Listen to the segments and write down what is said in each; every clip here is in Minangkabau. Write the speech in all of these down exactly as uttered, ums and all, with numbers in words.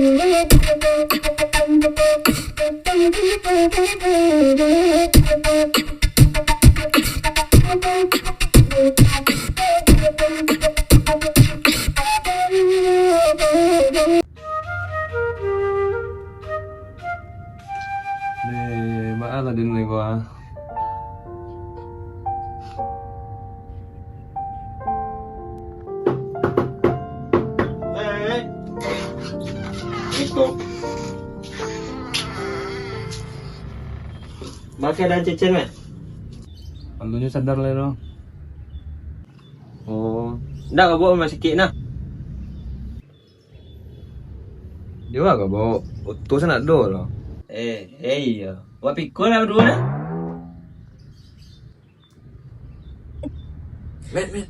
Deh, baa lah den nego ah. Eh, itu. Baa keadaan Cecen, Mat? Alunyo sadar lai, doh. Oh, ndak ka bao rumah sakik, nah? Di ma ka bao? Oto sanak do lah. Eh, eh, iyo. Wak piko lah baduo, nah? Met, met.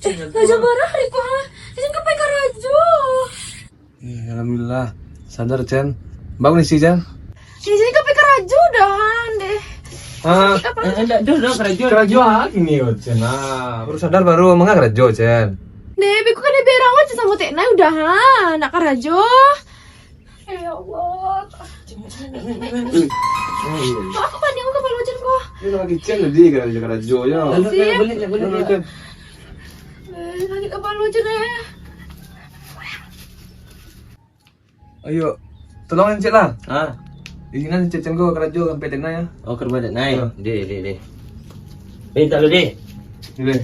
Rajo marah, Riko, ha? Rajo ka pai karajo. Eh, alhamdulillah. Sadar, Cen. Baa kondisi, Cen? Cen, Cen ka pai karajo dah, deh. Ah, eh, ndak, dah, dah, karajo. Karajo ah, kini, oh, Cen, ah. Baru sadar, baru manga karajo, Cen. Deh, beko ka diberang aja samo Tek Nai, udah, ha? Nak karajo. Ya Allah. Aku panik, aku kapalo Cen ko. Ini lagi Cen tadi karajo, karajo, ya. Sip. Balik, balik, balik. Eh, sakik kapalo Cen, eh. Ayo, tolong encik lah. Ah. Izinan Cecen ko karajo sampai Tek Nai, ya. Oh, ka rumah Tek Nai. Ya. Deh, deh, deh. Eh, tak lu, deh. Deh.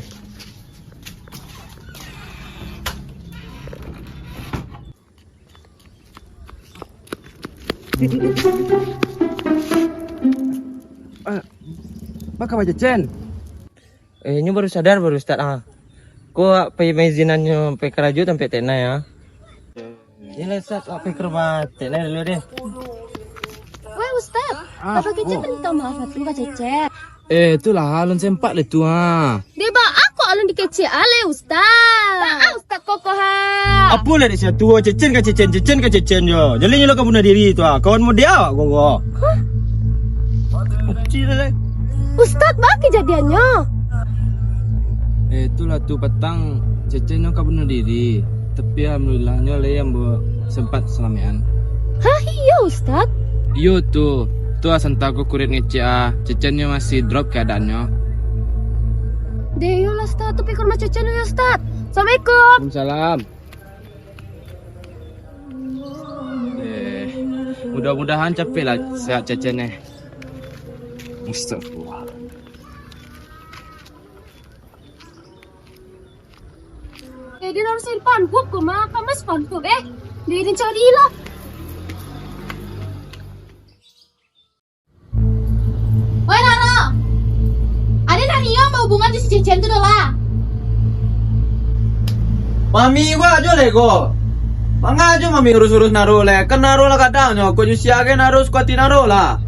Ah, baa kaba Cecen? Eh, nyo baru sadar baru, Ustaz, ah. Ko, pai maizinannyo pai karajo tampek Tek Nai, ah. Iyolah, Ustaz, wak pai ka rumah Tek Nai dulu deh. Weh, Ustaz, ah, Papa Kecek minta maaf atu ka Cecen. Eh, itulah, alun sempat deh tu, ha. Deh, baa kok alun dikecek alai, Ustaz? Baa Ustaz kokoh, ha? Apo lah dek sia tu, Cecen ka Cecen, Cecen ka Cecen jo. Jaleh nyo lah ka bunuah diri tu, ha. Kawan mode awak ko, ko. Hah? Kecil lah, eh. Ustaz, baa kejadiannyo? Eh, itulah tu patang, Cecen nyo ka bunuah diri. Tapi, alhamdulillahnyo, lai ambo sempat salamekan. Hah, iyo, Ustaz? Iyo tu. Tu ah, santa ko kurik ngecek ah. Cecennyo masih drop keadaannyo. Deh, iyolah, Ustaz. Tu pai ka rumah Cecen dulu, Ustaz. Assalamualaikum. Waalaikumsalam. Eh, mudah-mudahan capeklah sehat Cecen, eh. Astagfirullah. Eh, dia harus simpan buku mah, kamas pantun, eh. Dia ni cari lah. Woi, Naro. Ade nak nio bahubungan jo si Cecen tu doh lah. Mami gua ajo lego. Manga ajo mami urus-urus Naro le. Kan Naro lah gadang nyo, kok jo sia ge Naro suko ati Naro lah.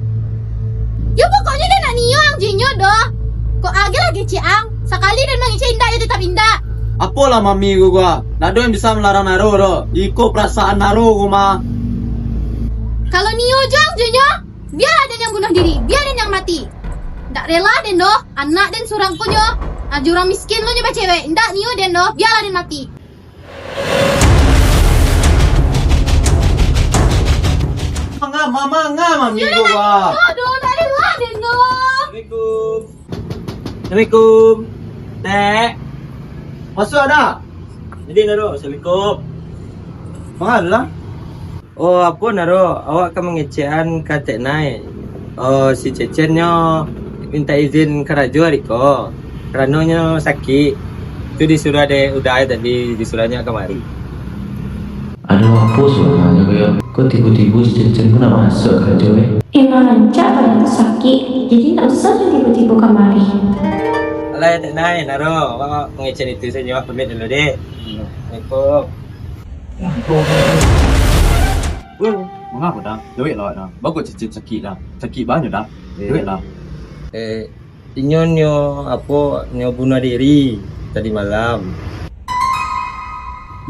Yo, pokoknyo den nak nio ang jo inyo doh. Kok age lah kecek ang, sakali den mangecek indak, yo tetap indak. Apolah mami ko gua, ndak ado yang bisa malarang Naro doh. Iko perasaan Naro ko mah. Kalau nio jo ang jo inyo, bialah den yang bunuh diri, bia den yang mati. Ndak rela den doh, anak den surang ko nyo, ajo urang miskin lo nyo bacewek, ndak nio den doh, bialah den mati. Manga, mama, nga, mami, yo, gua. Aduh, dari mana, no? Assalamualaikum. Assalamualaikum. Tek. Masuk ada? Jadi, Naro. Assalamualaikum. Manga lah. Oh, apo, Naro? Awak ka mangecekan ka Tek Nai. Oh, si Cecennyo minta izin karajo ari ko, karano nyo sakik. Tu disuruah dek Uda tadi, disuruahnyo kamari. Ado apo suaronyo, Beb? Kok tibo-tibo si Cecen ko nak masuak karajo, eh? Emang rancak badan tu sakik, jadi ndak usah lah tibo-tibo kamari. Alah, Tek Nai, Naro, awak mangecekan itu sajo, awak pamit dulu deh. Assalamualaikum. Weh, manga ko, Da? Jaweklah awak, Da. Baa kok Cecen sakik, Da? Sakik banyak, Da. Eh. Jaweklah. Eh, inyo nyo, apo, nyo bunuah diri tadi malam.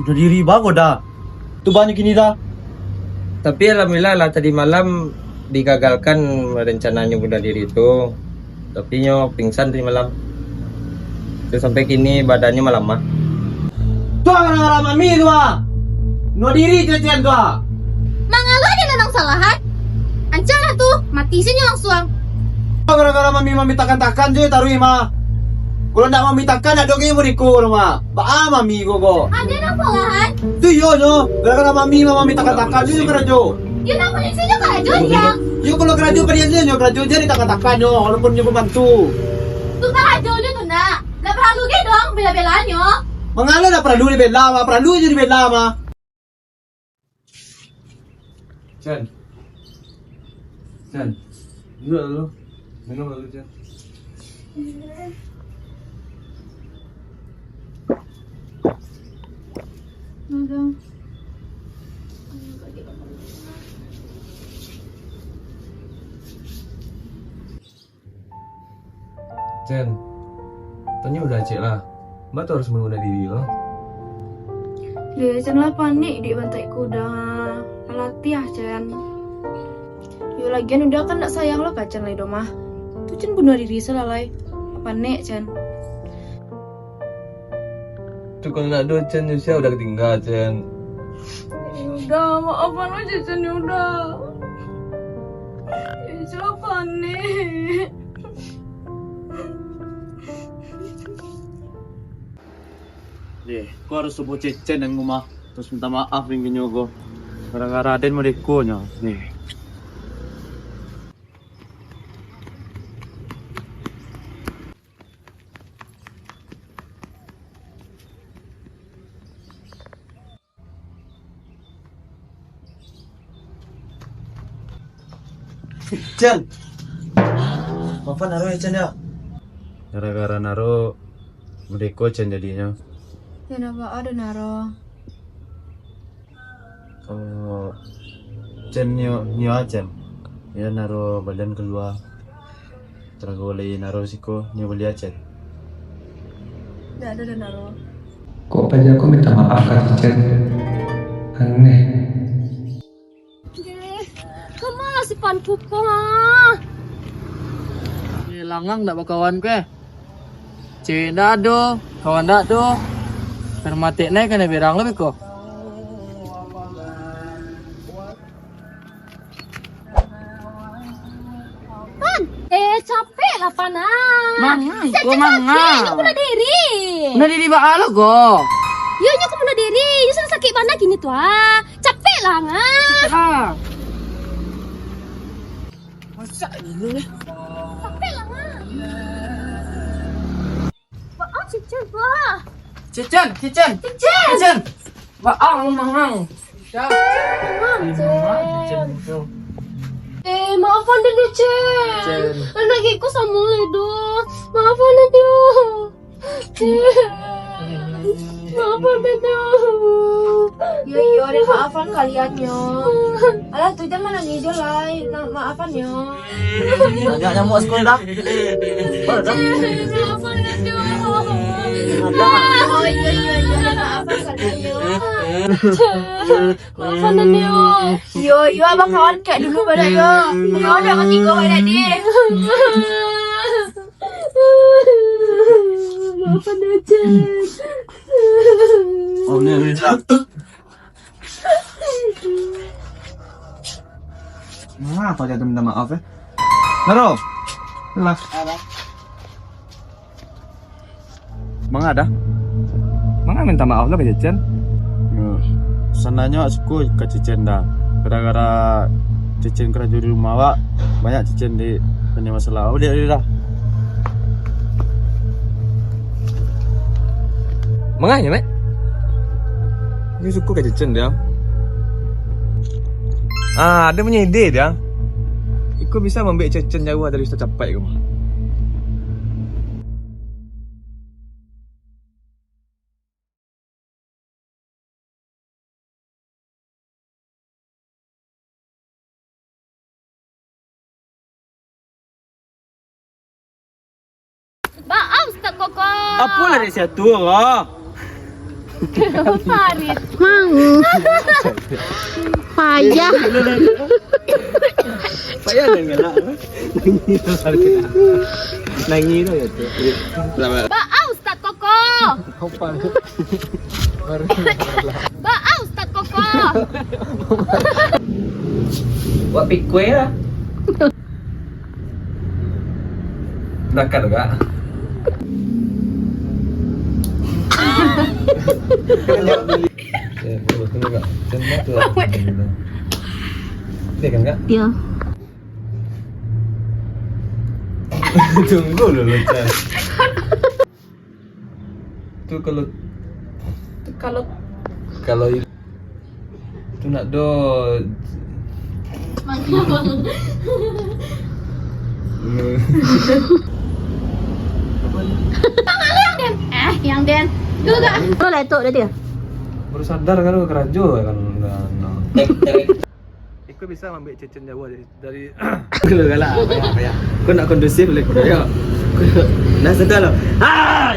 Bunuah diri baa kok, Da? Tu baa nyo kini, Da? Tapi alhamdulillah lah, tadi malam digagalkan rencananyo bunuah diri tu. Tapi nyo pingsan tadi malam. Tu sampai kini badannyo malamah. Tu urang-urang mami tu, ah. Bunuah diri Cen tu ah. Mangalo ado nan salahan? Ancak lah tu, mati sajo langsuang. Gara-gara mami, mami takan-takan jo taruih mah. Kalau ndak mami takan, ado ge muriko mah. Baa mami ko ko. Ado nan salahan? Tu iyo nyo, gara-gara mami, mami takan-takan jo karajo. Yo nan mami sajo karajo, Diang. Yo kalau karajo padiam sajo nyo, karajo je ditakan-takan nyo, walaupun nyo pambantu. Tu karajo nyo tu nak. Ndak paralu ge dong bela-bela nyo. Mangalo ndak paralu dibela mah, paralu jo dibela mah. Cen. Cen. Duduak dulu. Minum dulu, Cen. Cen, tanyo udah cek lah. Baa tu harus mabunuah diri lo? Deh, Cen lah panek di bantai kuda. Lah latiah, Cen. Yo lagian udah kan ndak sayang lo ka Cen lai do mah. Tu Cen bunuah diri salah lai. Panek, Cen. Tu kalau ndak ado Cen, Yusia udah katingga, Cen. Udah, maafan aja Cen, udah. Siapa nih? Deh, ko harus subuh Cecen yang rumah. Terus minta maaf ringkinyo ko. Gara-gara den merdeko nyo. Nih. Cen. Maafan Naro ya, Cen, ya. Gara-gara Naro, merdeko Cen jadinyo. Yo ndak baa doh, Naro. Oh, Cen nio, nio a Cen. Yo Naro balian kalua. Tarago lai Naro siko, nio bali a Cen. Ndak ado doh, Naro. Kok paja ko minta maaf ka Cen? Aneh. Deh, kama lah si Pan Kupong ah. Eh, langang ndak bakawan ko eh. Cewek ndak ado, kawan ndak ado. Karmatek nai kanai berang lah beko. Pan, eh, capek lah, Pan, ah. Manga, Cen, iko Cen, manga. Capek, nyo bunuh diri. Bunuh diri baa lo ko? Yo, nyo ka bunuh diri. Nyo sudah sakik bana kini tu, ah. Capek lah, Nga. Ah. Masak dulu, eh. Capek lah, Nga. Baa, Cecen, baa. Cecen, Cecen. Cecen. Cecen. Baa, mangang. Mangang, Cen. Eh, maafan den, Cen. Cen. Anak iko samo lai doh. Maafan den, Cen. Maafan den, Cen. Yo, yo, den maafan kalian, yo. Alah, tu jan manangih jo lai. Na-, maafan, yo. Banyak nyamuk sekolah dah. Maafan den, Cen. Ada. Oh, iyo, iyo, iyo, den maafan kalian, yo. Maafan den, yo. Yo, yo, abang kawan kek dulu badak, yo. Kawan dah katigo badak, deh. Maafan den, Cen. Oh, ni, ni. Nah, apa aja minta maaf, eh? Naro. Lah. Manga dah? Manga minta maaf lah ka Cecen? Yo, sananyo awak suko ka Cecen dah. Gara-gara Cecen karajo di rumah awak, banyak Cecen di, punyo masalah. Awak liek dulu dah. Manga nyo, Mek? Nyo suko ka Cecen, Diang. Ah, ado punyo ide, Diang. Iko bisa mambuek Cecen jauah dari Ustaz Capai ko mah. Baa Ustaz Koko? Apo lah dari situ ko? Parit. Mang. Payah. Payah dengan nak. Nangis tu ya tu. Baa Ustaz Koko? Apa? Baru. Baa Ustaz Koko? Buat pikue lah. Dakar gak? Ya, boleh, boleh, Kak. Macam mana tu? Boleh kan, Kak? Ya. Tunggu dulu, Chan. Tu kalau Kalau kalau i- tu nak do Eh, yang den. Tu tak? Tu lah tu dia. Baru sadar kan karajo kan. Iko bisa ambil cecen Jawa dari Dulu galak apa ya, apa ya? Kau nak kondusif boleh kau ya. Nah, sedar lah. Hai.